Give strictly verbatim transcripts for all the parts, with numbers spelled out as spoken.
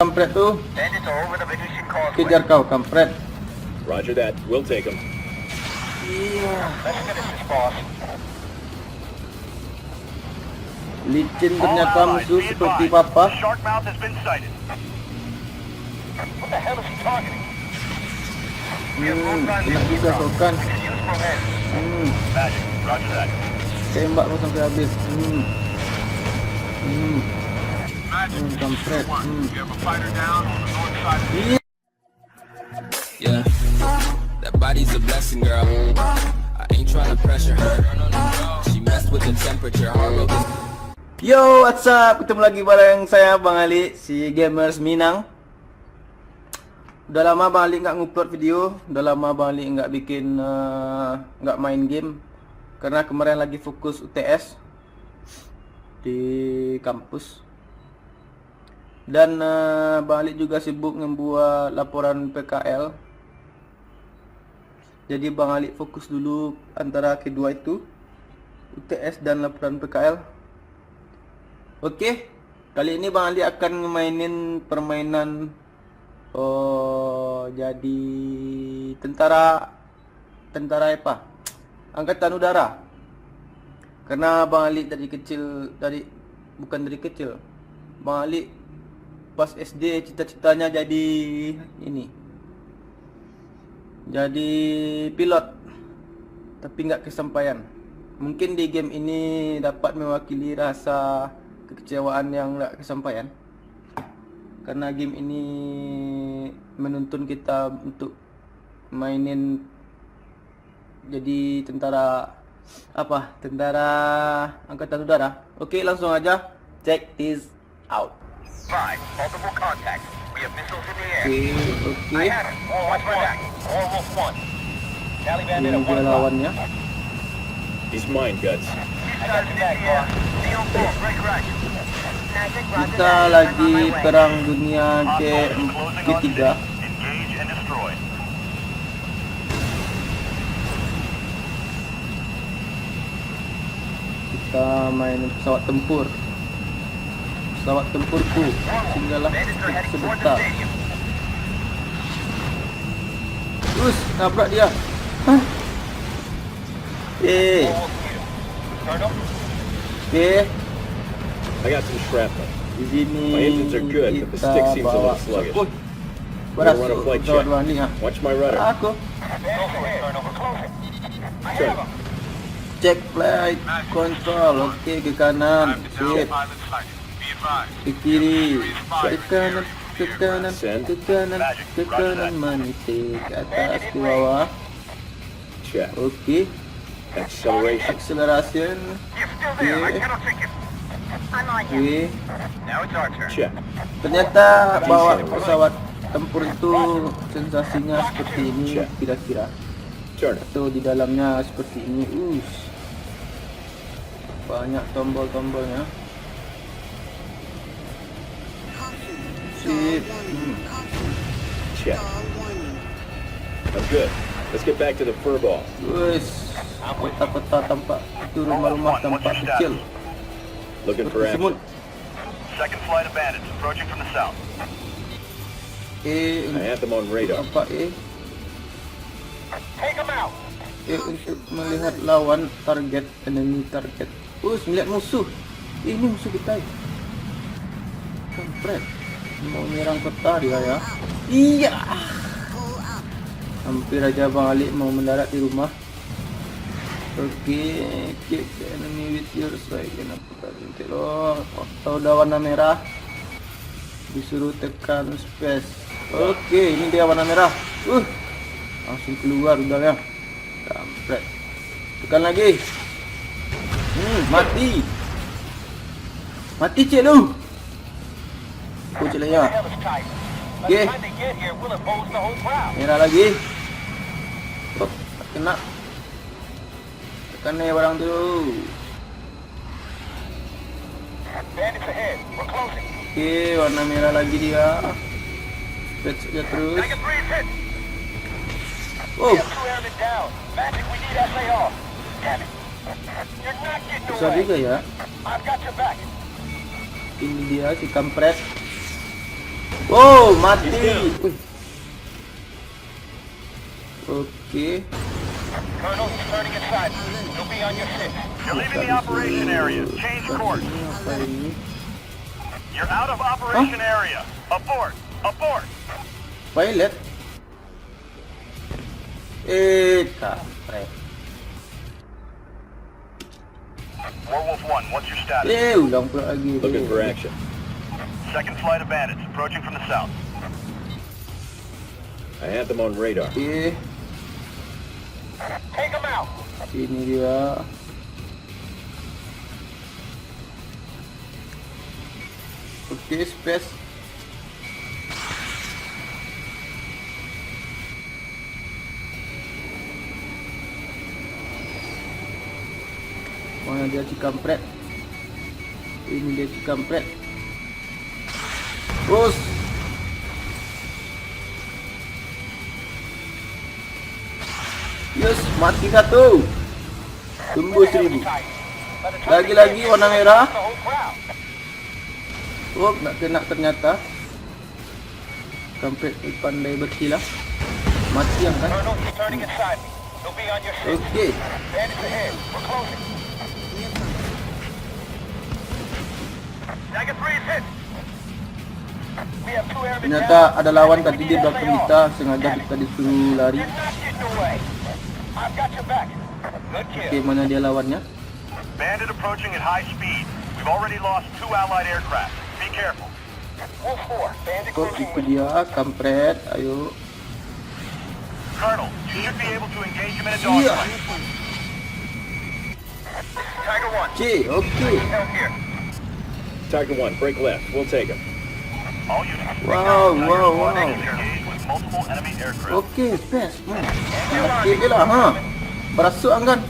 Kampret tu. Bandits are over the vacation causeway. Kejar kau, kampret. Roger that. We'll take 'em. Iya. Let's finish this, boss. Licin ternyata musuh seperti papa. Shark mouth has been sighted. What the hell is he targeting? Hmm, kena bisa kau kan. Hmm. Tembak kau sampai habis. Hmm. Hmm. Hmm, kampret. Hmm. Iya. Yeah, that body's a blessing, girl. I ain't tryna pressure her. She messed with the temperature, heart rate is Yo, what's up? Ketemu lagi bareng saya, Bang Ali, si Gamers Minang. Udah lama Bang Ali nggak ngupload video, udah lama Bang Ali nggak bikin, eh, nggak main game. Karena kemarin lagi fokus U T S di kampus. Dan, eh, Bang Ali juga sibuk ngembuat laporan P K L. Jadi Bang Ali fokus dulu antara kedua itu, U T S dan laporan P K L. Oke, kali ini Bang Ali akan ngemainin permainan, oh, jadi tentara, tentara apa? Angkatan udara. Karena Bang Ali dari kecil, dari, bukan dari kecil. Bang Ali pas S D cita-citanya jadi ini. Jadi pilot. Tapi nggak kesampaian. Mungkin di game ini dapat mewakili rasa kekecewaan yang nggak kesampaian. Karena game ini menuntun kita untuk mainin jadi tentara apa? Tentara angkatan udara. Oke, langsung aja. Check this out. Five, multiple contacts. We have missiles in the air. Oke, oke. I have it. Watch my back. War Wolf one. Taliban in at one o'clock. Ini dia lawannya. He's mine, Guts. He's got your back, boss. Neo four, break right. Kita lagi perang dunia ke ketiga. Engage and destroy. Kita main pesawat tempur. Pesawat tempurku, singgahlah sebentar. Us, nabrak dia. Hah? Eh. Eh. I got some shrapnel. Di sini kita bawa. Berhasil, pesawat Bang Ali, ah. Watch my rudder. Aku. Check flight control. Oke, ke kanan. Sip. Ke kiri. Ke kanan, ke kanan, ke kanan, ke kanan, meniti ke atas, ke bawah. Check. Oke. Acceleration. Acceleration. Oke. Oke. Check. Ternyata bawa pesawat tempur itu sensasinya seperti ini kira-kira. Turn. Atau di dalamnya seperti ini. Us. Banyak tombol-tombolnya. Sip. Hmm. Check. I'm good. Let's get back to the fur ball. Wes, kota-kota tampak, itu rumah-rumah tampak kecil. Looking for action. Seperti semut. Second flight of bandits approaching from the south. Eh, I have them on radar. Apa, eh? Take 'em out. Eh, untuk melihat lawan target, enemy target. Us, melihat musuh. Eh, ini musuh kita. Kampret. Mau nyerang kota dia, ya. Iya. Hampir aja Bang Ali mau mendarat di rumah. Oke, keep the enemy with your sight. Kenapa tak nanti lo? Kota udah warna merah. Disuruh tekan space. Oke, ini dia warna merah. Uh, langsung keluar rudalnya. Kampret. Tekan lagi. Hmm, mati. Mati, cek lu. Oh, cek lah ya. Oke. Merah lagi. Oh, tak kena. Tekan nih barang tu. Bandits ahead. We're closing. Oke, warna merah lagi dia. Spread saja terus. Tiger three is hit. Oh. We have two airmen down. Magic, we need S A R. Damn it. You're not getting away. Susah juga ya. I've got your back. Ini dia si kampret. Oh, mati. Wih. Oke. Colonel, he's turning inside. He'll be on your six. You're leaving the operation area. Change course. Ini apa ini? You're out of operation area. Abort. Abort. Pilot. Eh, kampret. Werewolf one, what's your status? Eh, ulang pula lagi. Looking for action. Second flight of bandits approaching from the south. I have them on radar. Oke. Take 'em out. Sini dia. Oke, space. Mana dia si kampret? Ini dia si kampret. Bos. Yes, mati satu. Tumbuh seribu. Lagi-lagi warna merah. Oh, nak kena ternyata. Sampai pandai berkilah. Mati yang kan? Oke. Ternyata ada lawan tadi di belakang kita, sengaja kita disuruh lari. Oke, mana dia lawannya? Bandit approaching at high speed. We've already lost two allied aircraft. Be careful. Wolf four, bandit. Kok closing itu in. Dia, kampret, ayo. Colonel, you should be able to engage him in a dogfight. Tiger one. Oke, oke. Help here. Tiger one, break left. We'll take him. All units. Wow, wow, wow. Engage with multiple enemy aircraft. Oke, space. Hmm. Oke je lah, ha. Berasuk anggan.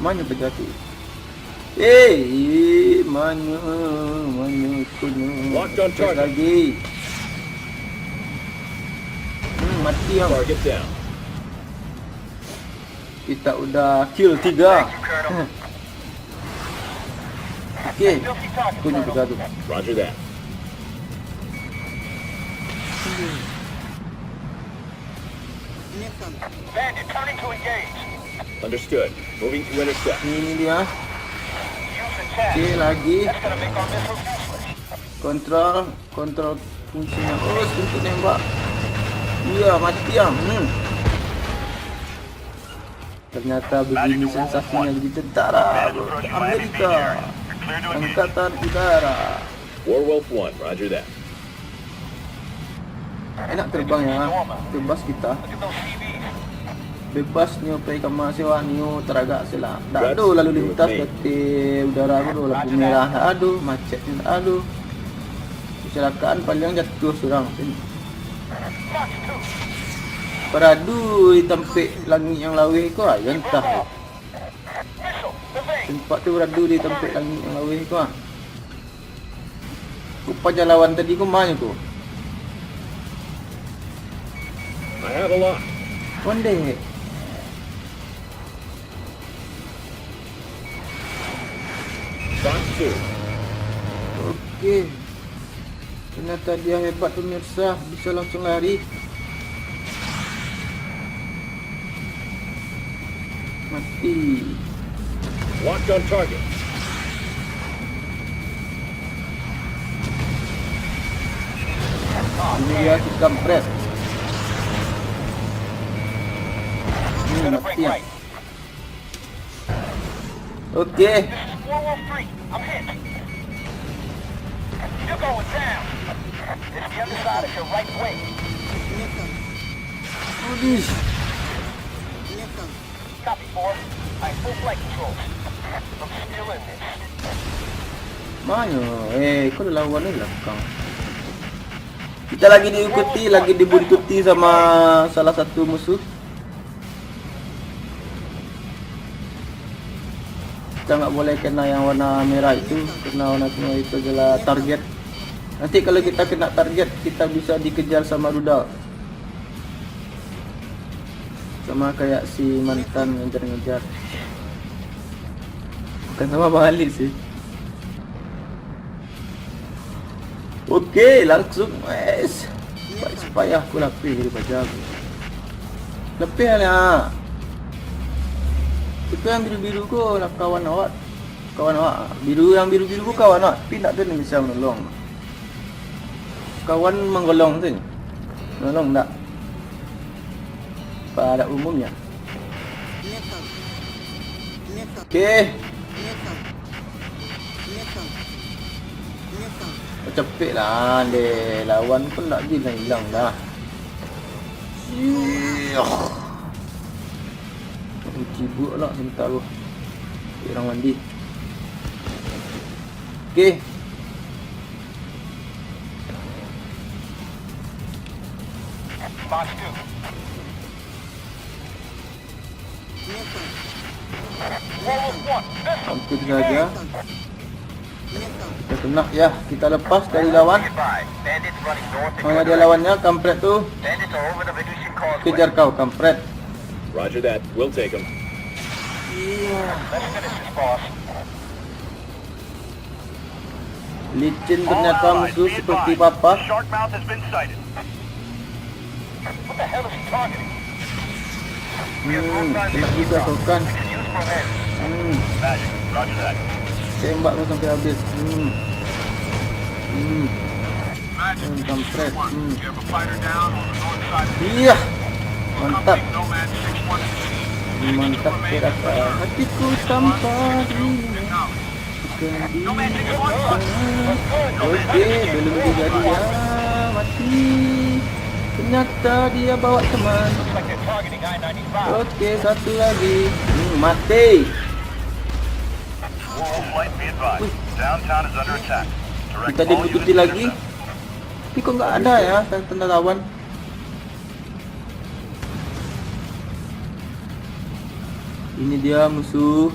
Mana penjati? Eh, mana, mana kunyo? Locked on target. Lagi. Hmm, mati yang. Target down. Kita udah kill tiga. Oke, kunyo bersatu. Roger that. Bandit turning to engage. Understood. Moving to intercept. Ini dia. Use the chat. Oke, lagi. That's gonna make our missiles useless. Kontrol, kontrol fungsinya. Oh, suntik nembak. Iya, mati yang. Hmm. Ternyata begini sensasinya jadi tentara Amerika Angkatan Udara. Warwolf one, roger that. Enak terbang ya, bebas kita. Bebas nyo pai kama se wak nyo taragak se lah. Dak ado lalu lintas di ateh udara ko doh, lampu merah dak ado, macet nyo dak ado. Kecelakaan paling jatuah surang. Paradu di tampek langik yang laweh ko, ah, yo antah. Sempat tu paradu di tampek langik yang laweh ko, ah. Ko paja lawan tadi ko ma nyo ko? I have a lot. Ondeh. Oke. Ternyata dia hebat, pemirsa, bisa langsung lari. Mati. Locked on target. Ini dia si kampret. Hmm, mati ya. Oke. This is four one three. I'm hit. You're going down. It's the other side of your right wing. Aduh. Copy, four. I full flight control. I'm still in this. Mana? Eh, kau dah lawan ni belakang. Kita lagi diikuti, lagi dibuntuti sama salah satu musuh. Kita nggak boleh kena yang warna merah itu, karena warna merah itu adalah target. Nanti kalau kita kena target, kita bisa dikejar sama rudal. Sama kayak si mantan ngejar-ngejar. Bukan sama balik sih. Oke, langsung, wes. Baik, supaya aku lapeh jadi paja aku. Lapeh lah. Itu yang biru-biru ko lah kawan awak. Kawan awak. Biru, yang biru-biru ko kawan awak. Tapi ndak tu yang bisa menolong. Kawan menggolong tu. Menolong ndak? Pada umumnya. Oke. Capek lah deh. Lawan pun ndak hilang-hilang dah. Iya. Cibuk lah sebentar tu. Orang mandi. Oke. Hampir saja. Kita kena ya, kita lepas dari lawan. Mana dia lawannya, kampret tu? Kejar kau, kampret. Roger that. We'll take him. Iya. Licin ternyata musuh seperti papa. Hmm, kena bisa sokan. Hmm. Tembak tu sampai habis. Hmm. Hmm. Hmm, kampret. Hmm. Iya. Mantap. Mantap, terasa hatiku tanpa dirimu. Bukan dirimu. Oke, belum juga dia mati. Ternyata dia bawa teman. Oke, satu lagi. Hmm, mati. Kita diikuti lagi. Tapi kok nggak ada ya tanda lawan? Ini dia musuh.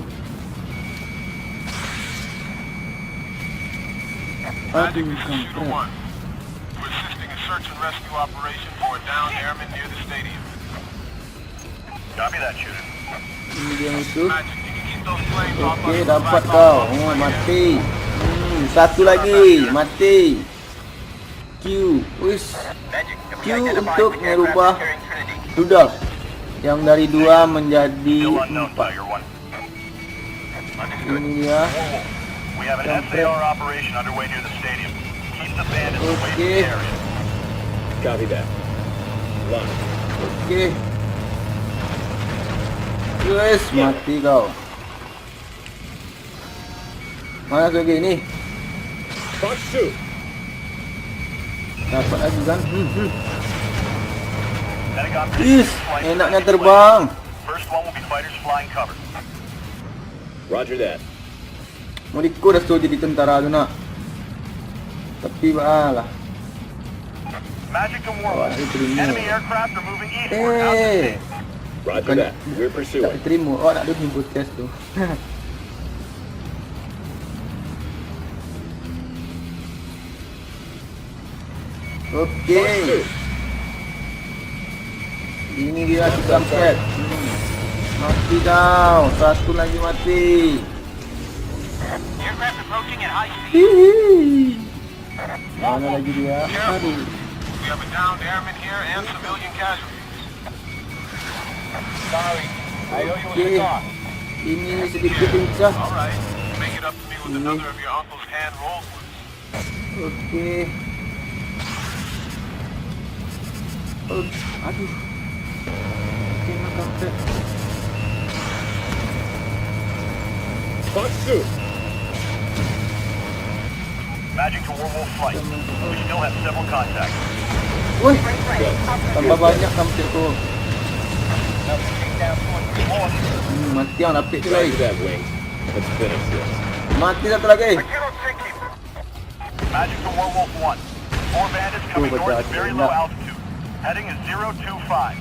Aduh, kampret. Ini dia musuh. Oke, dapat kau. Oh, mati. Hmm, satu lagi, mati. Q. Wis. Q untuk merubah rudal yang dari dua menjadi empat. Ini dia. Kampret. Oke. Oke. Wis, mati kau. Mana lagi ni? Dapat lagi kan? Hmm, hmm. Is, enaknya terbang. Roger that. Mau diko dah suruh jadi tentara tu nak. Tapi baalah. Awak nak diterima. Eh. Bukan tak diterima. Awak nak duduk podcast tu. Oke. Ini dia si kampret. Hmm. Mati kau. Satu lagi mati. Hihi. Mana lagi dia? Aduh. Oke. Ini sedikit lincah. Ini. Oke. Oh, aduh. Kena kampret. Woi, tambah banyak kampret tu. Hmm, mati yang lapik tu lagi. Mati satu lagi. Magic to Werewolf one. Four bandits coming north at very low altitude. Heading is zero two five.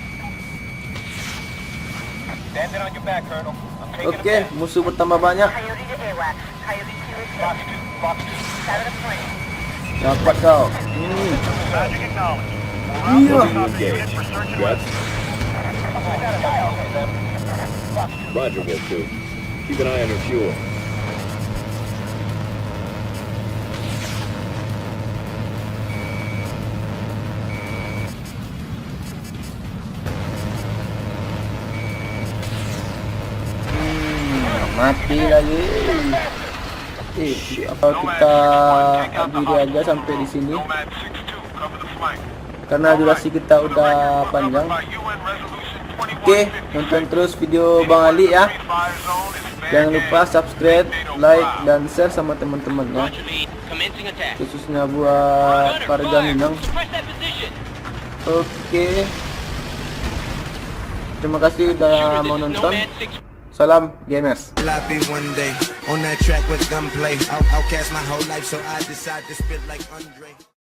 Bandit on your back, Colonel. I'm taking Oke, musuh bertambah banyak. Coyote to AWACS. Coyote two is Fox two, Fox two. Dapat kau. Hmm. Magic acknowledged. Iya. We're rounding up unit for search and rescue. Roger, Wolf two. Keep an eye on your fuel. Lagi. Eh, apa kita akhiri aja sampai di sini. Karena durasi kita udah panjang. Oke, nonton terus video Bang Ali ya. Jangan lupa subscribe, like, dan share sama teman-teman ya. Khususnya buat warga Minang. Oke. Terima kasih udah mau nonton. Salam gamers. Will I be one day on that track with gunplay? Out- outcast my whole life, so I decide to spit like Andre.